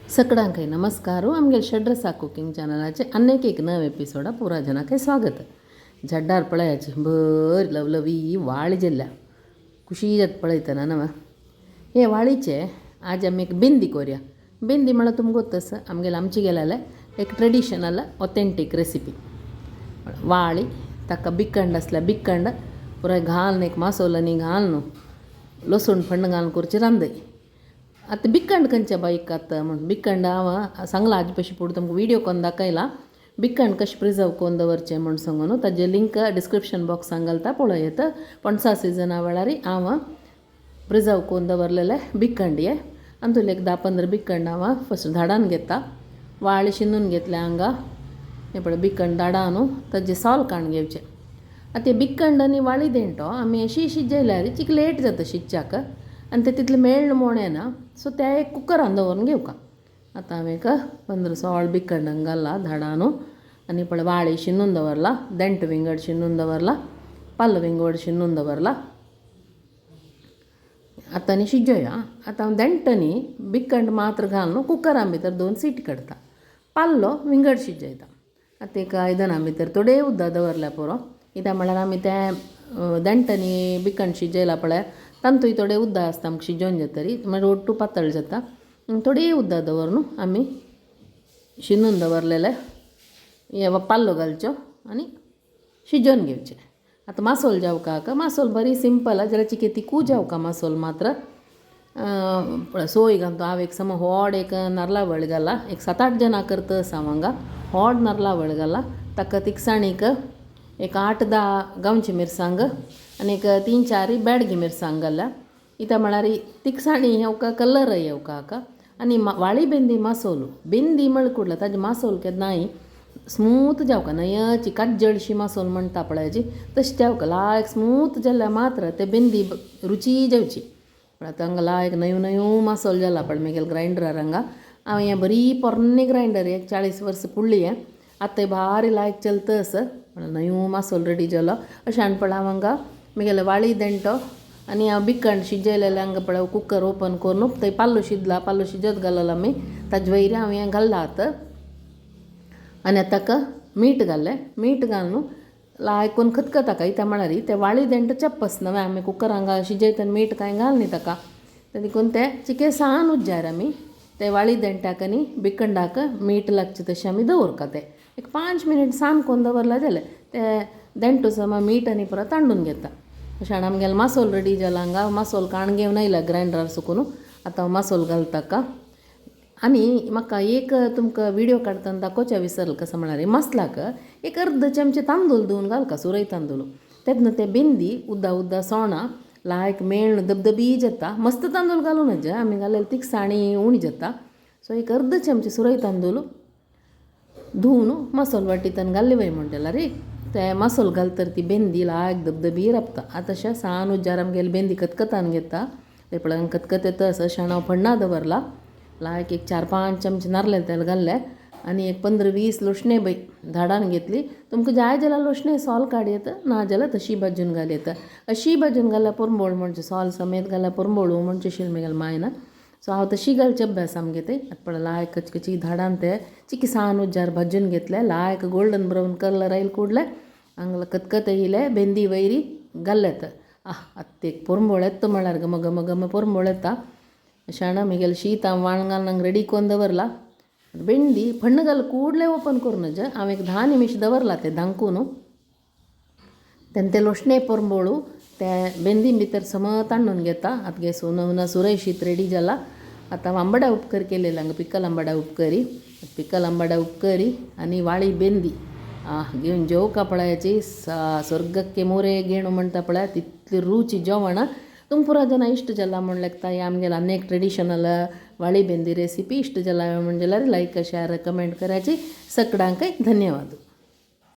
सगळ्यांक नमस्कार. आमगे षड्रसा कुकिंग चॅनलाचे अनेक एक नव एपिसोडा पुरा जनाक स्वागत. झड्डार पळयाची बरी लवलवी वाळी जल्ल्या खुशी जात पळयतना नव हे वाळीचे आज आमी एक बिंदी कोरया. बिंदी म्हळ्यार तुमकां गोत्तस आमगेले आमचे गेल्याले एक ट्रेडिशनल ऑथेंटीक रेसिपी. वाळी ताका बिकंड आसल्या बिकंड पुराय घालून एक मासोल आनी घालून लसूण फण्ण घालून करची रांदय. आतां बिकंड खंयच्या बाईक आतां म्हण बिकंड हांव सांगलां आजी पशी पुढे तुमकां व्हिडिओ कोन्न दाखयला बिकंड कशें प्रिजर्व करून दवरचें म्हूण सांगून ताजे लिंक डिस्क्रिप्शन बॉक्सान घालता पळय येता. पणसा सिजना वेळार हांव प्रिजर्व करून दवरलेले बिकंड हे अंतूल एक 10-15 बिकंड हांव फस्ट धाडान घेता. वाळी शिंदून घेतले हांगा हे पळय बिकंड धाडान ताजे सोल काडून घेवचें. आतां बिकंड आनी वाळी देंटो आमी अशी शिजयल्यार चिक लेट जाता शिजच्याक आनी ते तितलें मेळ्ळ म्हूण येना. सो ते एक कुकरान दवरून घेवका. आतां हांवें एक 15-16 बिकंड घाला धाडान आनी पळय वाळी शिनून दवरला, देंट विंगड शिनून दवरला, पालो विंगड शिनून दवरला. आतां आनी शिजोया. आतां हांव देंट आनी बिकंड मात्र घालून कुकरान भितर 2 सीटी काडटा. पाल्लो विंगड शिजयता. आतां एक आयदनां भितर थोडे उदक दवरल्या पुरो. कित्याक म्हळ्यार आमी तें देंट आनी बिकंड शिजयला पळय तांतूय थोडे उदक आसता आमकां शिजोवन जातरी मागीर ಒಟ್ಟು पातळ जाता. थोडी उदक दवरून आमी शिनून दवरलेले हे पाल्लो घालच्यो आनी शिजोवन घेवचें. आतां मासोल जावकाक मासोल बरी सिंपल जरा चिके तिकू जावका मासोल मात्र पळय सोय घालता. हांव एक सम व्हड एक नारला वळ घाला, एक 7-8 जाणां करता आसा हांव हांगा. व्हड नारला वळ घाला ताका तिखसाणीक एक 8-10 गांवची मिरसांग आनी एक 3-4 बेडगी मिरसांग घाल्या. कित्याक म्हळ्यार तिखसाणी येवका कलर येवका आनी वाळी बेंदी मासोल बेंदी म्हळ्यार कुडला ताजे मासोल केन्नाय स्मूथ जावका नयची काज्जळशी मासोल म्हणटा पळयाची तशें जावका लायक स्मूथ जाल्यार मात्र ते बेंदी रुची जावची. पळय आतां हांगा लायक नयो नयो मासोल जाला पळय मागीर ग्रायंडरार हांगा हांव हें बरी पोरणी ग्रायंडर एक 40 वर्सां पुडली हें आतां भारी लायक चलता आसा. नयो मासोल रेडी जालो. अशें हाण पळय हांव हांगा मागीर वाळी देंटो आनी हांव बिकंड शिजयलेलें हांगा पळय कुकर ओपन करून थंय पाल्लो शिजला, पाल्लो शिजत घाललो आमी ताजे वयर हांव हें घाल्लां आतां. आनी आतां ताका मीठ घाल्लें. मीठ घालून लायक करून खतखता कित्याक म्हळ्यार तें वाळी देंट चप्पस न्हय आमी कुकर हांगा शिजयतना मीठ कांय घालनी ताका देखून तें चिके सान उज्जार आमी ते वाळी देंटाक आनी बिकंडाक मीठ लागचें तशें आमी दवरका. तें एक 5 मिनट सान करून दवरला जालें ते देंटो समा मीठ आनी परत तांडून घेता. अशें आमगेलो मासोल रेडी जाला. हांगा मासोल काण घेवन आयला ग्रायंडरार सुकून. आतां हांव मासोल घालता ताका. आनी म्हाका एक तुमकां व्हिडियो काडटना दाखोवचें विसरलें. कसो म्हळ्यार मसलाक एक अर्द चमचे तांदूळ धुवन घालका सुरय तांदूळ तेन्ना ते बेंदी उद्दा उद्दा सोणां लायक मेळ्ळ धबधबी जाता. मस्त तांदूळ घालूं नज आमी घालें तिखसाणी उणी जाता. सो एक अर्द चमचे सुरय तांदूळ धुवन मसोल वाटींतल्यान घाल्ली वय म्हणटल्यार ते मसोल घालतर ती बेंदी लायक धबधबी राबता. आतां अशें सान उज्जार आमगेली बेंदी खतखतान घेता. ते पळय खतखत येता आसा. अशें हांव फण्णां दवरला लायक एक 4-5 चमचे नारले तेल घाल्ले आनी एक 15-20 लोशणे बय धाडान घेतली. तुमकां जाय जाल्यार लोशणे सोल काड येता, ना जाल्यार तशी भाजून घाल येता. अशी भाजून घाल्यार पोरंबोळ म्हणजे सोल समेत घाल्यार पोरंबोळ म्हणचे शील मागीर मायना. सो हांव तशी घालचे अभ्यास आमगे ते. आतां पळय लायक कचकची धाडान ते चिकी सान उज्जार भाजून घेतले लायक गोल्डन ब्रावन कलर आयल कुडले हांगा खतखत येयले बेंदी वयरी घाल्ले. आह आतां एक पोरंबोळ येता म्हळ्यार गम गम गम पोरंबोळ येता. अशें आमगेलें शीत हांव वाण घालून रेडी करून दवरला. भेंडी फण्ण घाल ಕೂಡಲೇ ओपन करूं नज. हांव एक 10 निमिश दवरला तें धांकून. तेन्ना ते लोशणे पोरंबोळू ते बेंदी भितर सम तांडून घेता. आतां गॅस उन सुरय शीत रेडी जाला. आतां हांव आंबाड्या उपकरी केलेले हांगा पिकल आंबाड्या उपकरी, पिकल आंबाड्या उपकरी आनी वाळी बेंदी आह घेवन जेवका पळयाची स्वर्गಕ್ಕೆ मोरे गेणू म्हणटा पळय तितली रुची जेवण. तुमकां पुरा जाणां इश्ट जाला म्हूण लेगता हे आमगेले अनेक ट्रेडिशनल वाळी बेंदी रेसिपी इश्ट जाला म्हण जाल्यार लायक शेअर कमेंट करायची. सगळ्यांकय धन्यवाद.